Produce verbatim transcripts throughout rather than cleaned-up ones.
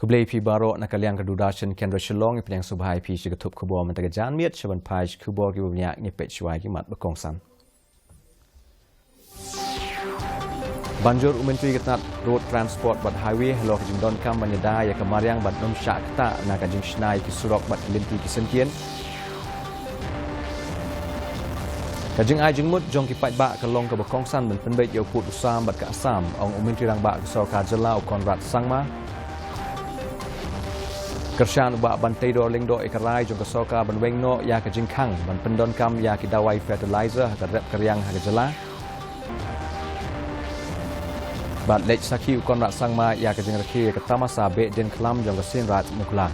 Khublei phi baroh na ka liang ka Doordarshan Kendra Shillong, ngi pdiang sngewbha ïa phi sha ka thup khubor mynta ka janmiet, sha ban phai sha ki khubor kiba bniah, ngin peit shuwa ki mat ba kongsan. Ban jur u Myntri ka tnat Road Transport bad Highway halor ka jingdonkam ban ïada ïa ka mariang ban ym shah ktah na ka jingshna ïa ki surok bad ki lynti ki syngkien. Ka jingai jingmut jong ki paidbah ka long kaba kongsan ban pynbeit ïa u pud u sam bad ka Assam, ong u Myntri Rangbah ka Sorkar Jylla u Conrad Sangma. Kyrshan u Bah Banteidor Lyngdoh ïa ka rai jong ka sorkar ban weng noh ïa ka jingkhang ban pyndonkam ïa ki dawai fertilizer ha ka rep ka riang ha ka jylla. Bad leit sakhi u Conrad Sangma ïa ka jingrakhe ïa ka tamasa beh dien khlam jong ka Seiñ Raij Mukla.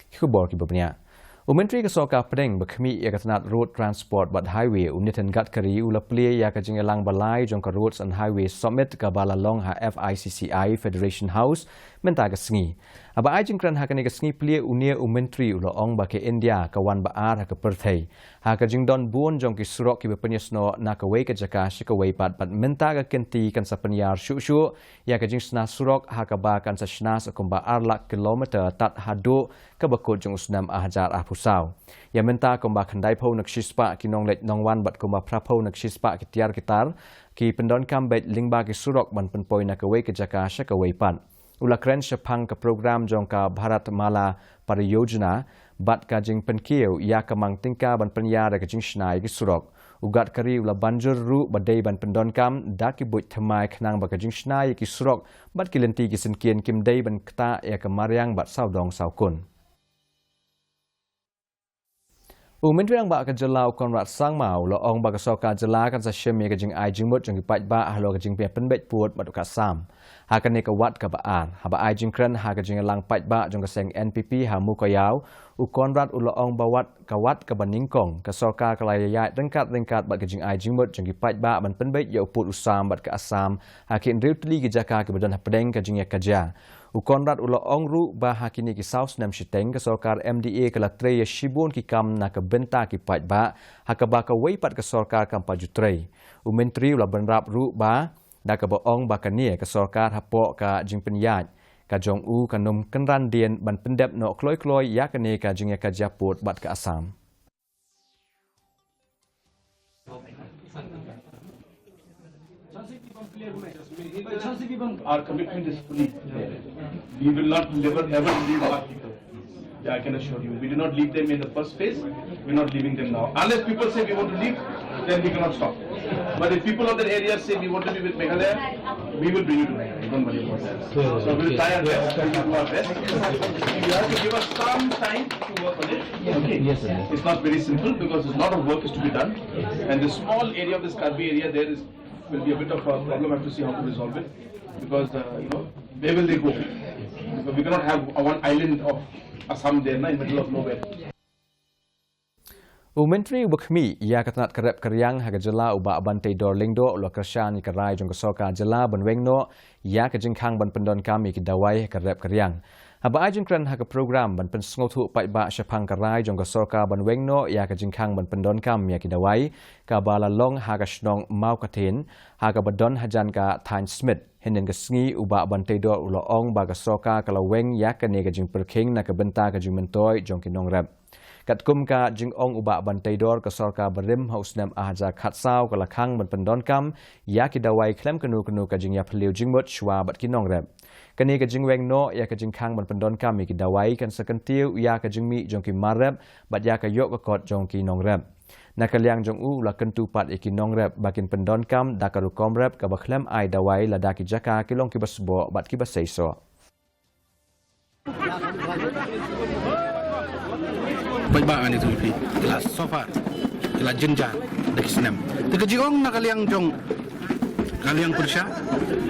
Ki khubor kiba bniah. U Myntri ka Sorkar Pdeng ba khmih ïa ka tnat Road Transport bad Highway, u Nitin Gadkari, u la plie ïa ka jingïalang ba lai jong ka Roads and Highway Summit kaba la long ha F I C C I Federation House mynta ka sngi. Haba ai jingkren ha kane ka sngi plie, une u Myntri u la ong ba ka India ka wan ba ar ha ka pyrthei ha ka jingdon bun jong ki surok kiba pynïasnoh na kawei ka jaka sha kawei pat, bad mynta ka kynti kan sa pynïar shuh shuh ïa ka jingshna surok ha kaba kan sa shna sa kumba ar lak kilometer tad haduh kaba kut jong u snem ar hajar arphew saw. Ïa mynta kumba khyndaiphew na ka shispah ki nongleit nongwan bad kumba phraphew na ka shispah ki tiar ki tar ki pyndonkam beit lyngba ki surok ban pynpoi na kawei ka jaka sha kawei pat. U la kren shaphang ka program jong ka Bharat Mala Pariyojana bad ka jingpynkiew ïa ka mang tyngka ban pynïar ïa ka jingshna ïa ki surok. U Gadkari u la ban jur ruh ba dei ban pyndonkam da ki buit thymmai khnang ba ka jingshna ïa ki surok bad ki lynti ki syngkien kim dei ban ktah ïa ka mariang bad sawdong sawkun. U Myntri Rangbah ka jylla u Conrad Sangma u la ong ba ka sorkar jylla kan sa shim ïa ka jingai jingmut jong ki paidbah halor ka jingpynbeit pud bad u ka Assam ha kane ka wat kaba ar. Haba ai jingkren ha ka jingïalang paidbah jong ka seng N P P ha Mowkaiaw, u Conrad u la ong ba wat ka wat kaba nyngkong ka sorkar ka la ïaid ryngkat ryngkat bad ka jingai jingmut jong ki paidbah ban pynbeit ïa u pud u sam bad ka Assam ha ki hynriew tylli ki jaka kiba don hapdeng ka jingïakajia. U Conrad u la ong ruh ba ha kine ki saw snem shiteng ka sorkar M D A ka la trei ïa shibun ki kam na ka bynta ki paidbah ha kaba kawei pat ka sorkar kam pat ju trei. U Myntri u la bynrap ruh ba da kaba ong ba kane ka sorkar hapoh ka jingpynïaid ka jong u kan ym kynran dien ban pyndep noh kloi kloi ïa kane ka jingïakajia pud bad ka Assam. Our commitment is fully there. We will not never ever leave our people. Yeah, I can assure you. We do not leave them in the first phase. We're not leaving them now. Unless people say we want to leave, then we cannot stop. But if people of that area say we want to be with Meghalaya, we will bring you to Meghalaya. Don't worry about that. So we'll try our best. We'll do our best. You have to give us some time to work on it. Okay. Yes, sir. It's not very simple because a lot of work is to be done. And the small area of this Karbi area, there is will be a bit of a problem. I have to see how to resolve it because uh, you know where will they go? Because we cannot have a one island of Assam there, na, in the middle of nowhere. U Myntri uba khmih ïa ka tnat ka rep ka riang ha ka jylla u Bah Banteidor Lyngdoh u la kyrshan ïa ka rai jong ka sorkar jylla ban weng noh ïa ka jingkhang ban pyndonkam ïa ki dawai ha ka rep ka riang. Haba ai jingkren ha ka program ban pynsngewthuh paidbah shaphang ka rai jong ka sorkar ban weng noh ïa ka jingkhang ban pyndonkam ïa ki dawai kaba la long ha ka shnong Mawkathin ha kaba don hajan ka thaiñ Smit, hynnin ka sngi u Bah Banteidor u la ong ba ka sorkar ka la weng ïa kane ka jingpyrkhing na ka bynta ka jingmyntoi jong ki nongrep. Katkum ka jingong u Bah Banteidor, ka sorkar barim ha u snem ar hajar khatsaw ka la khang ban pyndonkam ïa ki dawai khlem kano kano ka jingïaphylliew jingmut shuwa bad ki nongrep. Kane ka jingweng noh ïa ka jingkhang ban pyndonkam ïa ki dawai kan sa kyntiew ïa ka jingmih jong ki mar rep bad ïa ka ïoh ka kot jong ki nongrep. Na ka liang jong u u la kyntu pat ïa ki nongrep ba kin pyndonkam da ka rukom rep kaba khlem ai dawai lada ki jaka ki long kiba sboh bad kiba seisoh. Paidbah ngan ïathuh ïa phi, ki la suffer, ki la jynjar da ki snem. Te ka jingong na ka liang jong, ka liang pyrshah,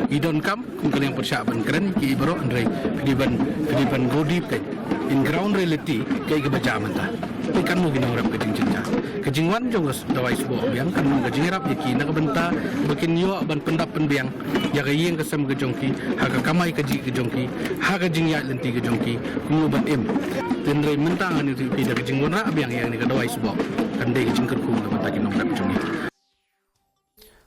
i donkam kum ka liang pyrshah ban kren ki baroh, hynrei phi dei ban, phi dei ban go deep, ka in ground reality kaei kaba jia mynta. Te kan mut ki nongrep ka jingjynjar. Ka jingwan jong ka dawai sboh biang kan long ka jingïarap ïa ki na ka bynta ba kin ïoh ban pyndap pynbiang ïa ka ïing ka sem ka jong ki, ha ka kamai kajih ka jong ki, ha ka jingïaid lynti ka jong ki, kumno ban im. Hynrei mynta ngan ïathuh ïa phi, da ka jingwanrah biang ïa kane ka dawai sboh kan dei ka jingkyrkhu na ka bynta ki nongrep jong ngi.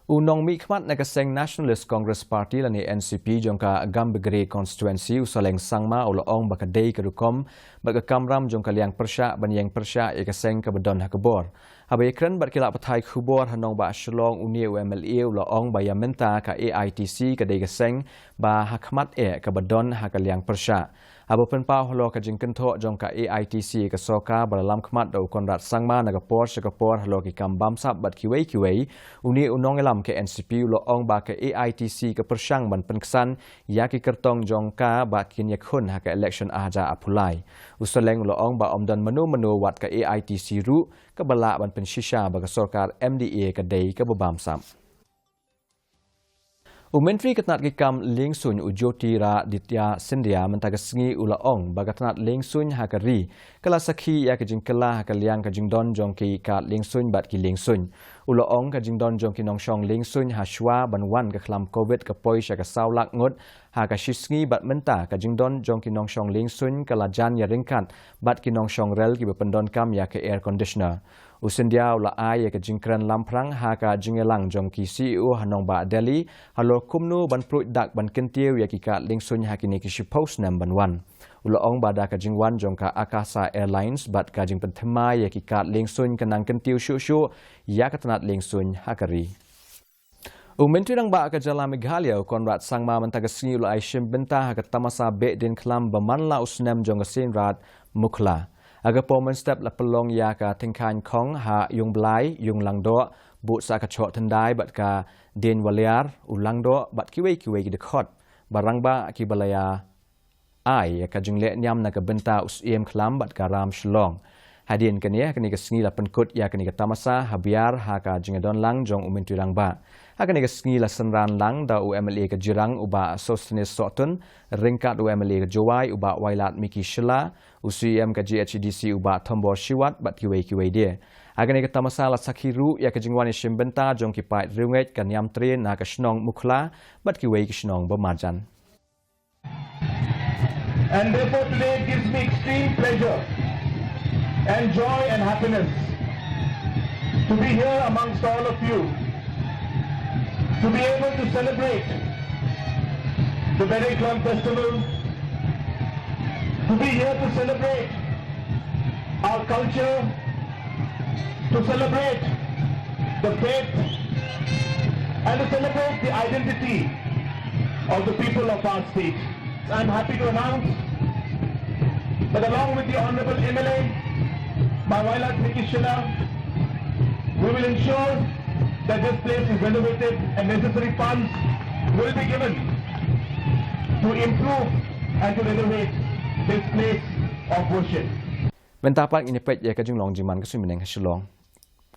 U nongmihkhmat na ka seng Nationalist Congress Party lane N C P jong ka Gambegre Constituency, u Saleng Sangma, u la ong ba ka dei ka rukom bad ka kamram jong ka liang pyrshah ban ïeng pyrshah ïa ka seng kaba don ha ka bor. Haba ïakren bad ki lad pathai khubor ha nongbah Shillong, une u M L A u la ong ba ïa mynta ka A I T C ka dei ka seng ba ha khmat eh kaba don ha ka liang pyrshah. Haba pynpaw halor ka jingkynthoh jong ka A I T C ïa ka sorkar ba la lam khmat da u Conrad Sangma na ka por sha ka por halor ki kam bamsap bad kiwei kiwei, une u nongïalam ka N C P u la ong ba ka A I T C ka pyrshang ban pynksan ïa ki kyrtong jong ka ba kin ïakhun ha ka election ar hajar arphew lai. U Saleng u la ong ba ym don mano mano wat ka A I T C ruh kaba lah ban pynshisha ba ka sorkar M D A ka dei kaba bamsap. U Myntri ka tnat ki kam liengsuiñ, u Jyotiraditya Scindia, mynta ka sngi u la ong ba ka tnat liengsuiñ ha ka ri ka la sakhi ïa ka jingkylla ha ka liang ka jingdon jong ki kad liengsuiñ bad ki liengsuiñ. U la ong ka jingdon jong ki nongshong liengsuiñ ha shuwa ban wan ka khlam covid ka poi sha ka saw lak ngut ha ka shi sngi, bad mynta ka jingdon jong ki nongshong liengsuiñ ka la jan ïa ryngkat bad ki nongshong rel kiba pyndonkam ïa ka air conditioner. U Scindia u la ai ïa ka jingkren lamphrang ha ka jingïalang jong ki C E O ha nongbah Delhi halor kumno ban pruid dak ban kyntiew ïa ki kad liengsuiñ ha kine ki shiphew snem ban wan. U la ong ba da ka jingwan jong ka Akasa Airlines bad ka jingpynthymmai ïa ki kad liengsuiñ ka nang kyntiew shuh shuh ïa ka tnat liengsuiñ ha ka ri. U Myntri Rangbah ka jylla Meghalaya, u Conrad Sangma, mynta ka sngi u la ai shimbynta ha ka tamasa Behdeiñkhlam ba man la u snem jong ka Seiñraij Mukhla. Ha ka por mynstep la pynlong ïa ka tyngkhaiñ khong ha Ïungblai, Ïunglangdoh, Buhsahkachok Tyndai bad ka Deiñwaliar, u Langdoh bad kiwei kiwei ki dkhot ba rangbah kiba la ïa ai ïa ka jingleh niam na ka bynta u Syiem Khlam bad ka Ram Shillong. Hadien kane, ha kane ka sngi la pynkut ïa kane ka tamasa ha Biar ha ka jingïadonlang jong u Myntri Rangbah. Ha kane ka sngi la synran lang da u M L A ka Jirang, u Bah Sosthenes Sohtun, ryngkat u M L A ka Jowai, u Bah Wailadmiki Shylla, u C E M ka G H A D C, u Bah Thombor Shiwat bad kiwei kiwei de. Ha kane ka tamasa la sakhi ruh ïa ka jingwan ïashimbynta jong ki paid riewngeit, ka niamtre na ka shnong Mukhla bad kiwei ki shnong ba marjan. And therefore today it gives me extreme pleasure and joy and happiness to be here amongst all of you, to be able to celebrate the Behdeiñkhlam festival, to be here to celebrate our culture, to celebrate the faith, and to celebrate the identity of the people of our state. I'm happy to announce that along with the Honorable M L A, Bah Wailadmiki Shylla, we will ensure that this place is renovated and necessary funds will be given to improve and to renovate this place of worship. Mynta pat ngin ïa peit ïa ka jinglong jingman ka suiñ bneng ha Shillong.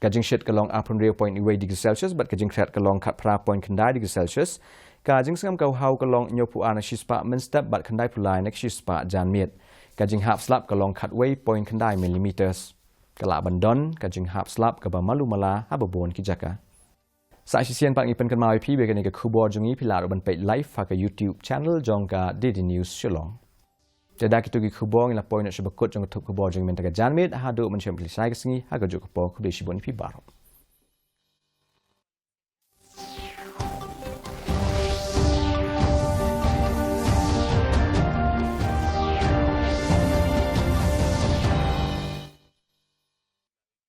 Ka jingshit ka long arphew hynriew point wei degree Celsius bad ka jingkhriat ka long khatphra point khyndai degree Celsius. Ka jingsngam ka u haw ka long hynñiewphew ar na shispah mynstep bad khyndaiphew lai na ka shispah janmiet. Ka jinghap slap ka long khatwei point khyndai millimeters. Ka lah ban don ka jinghap slap kaba malu mala ha babun ki jaka. Sa shisien pat ngi pynkynmaw ïa phi ba kane ka khubor jong ngi phi lah ruh ban peit live ha ka YouTube channel jong ka D D News Shillong. Te da kito ki khubor ngi la poi noh sha ba kut jong ka thup khubor jong ngi mynta ka janmiet, haduh mynshem phi lashai ka sngi ha kajuh ka por, khublei shibun ïa phi baroh.